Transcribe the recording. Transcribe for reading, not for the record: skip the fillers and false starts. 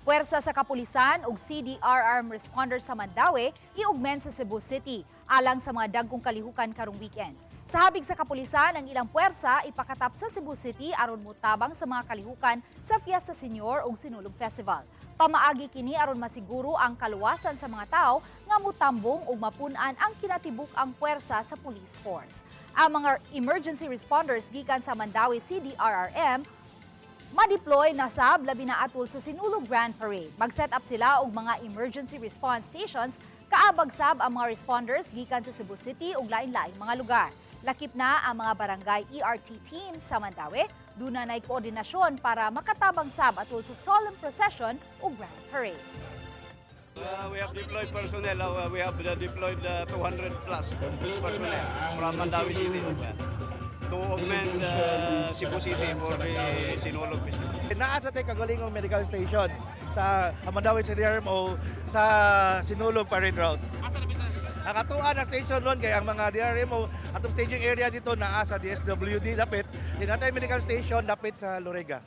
Puwersa sa kapulisan ug CDRRM responders sa Mandaue i-augment sa Cebu City alang sa mga dagkong kalihukan karong weekend. Sa habig sa kapulisan, ang ilang puwersa ipakatap sa Cebu City aron motabang sa mga kalihukan sa Fiesta Senior ug Sinulog Festival. Pamaagi kini aron masiguro ang kaluwasan sa mga tao nga mutambong ug mapun-an ang kinatibuk-ang puwersa sa police force. Ang mga emergency responders gikan sa Mandaue CDRRM ma-deploy na sab, labi na atol sa Sinulog Grand Parade. Mag-set up sila og mga emergency response stations, kaabag sab ang mga responders gikan sa Cebu City ug lain-laing mga lugar. Lakip na ang mga barangay ERT teams sa Mandaue, duna nay koordinasyon para makatabang sab atol sa solemn procession ug Grand Parade. We have deployed personnel. We have deployed 200 plus personnel from Mandaue City to augment Cebu City for the Sinulog Festival. Naa sa tay kaugalingong medical station sa Mandaue CDRMO sa Sinulog Parade Route. Ang atoa na station ron kay ang mga DRMO, atong staging area dito naa sa DSWD dapit, dinatay medical station dapit sa Lorega.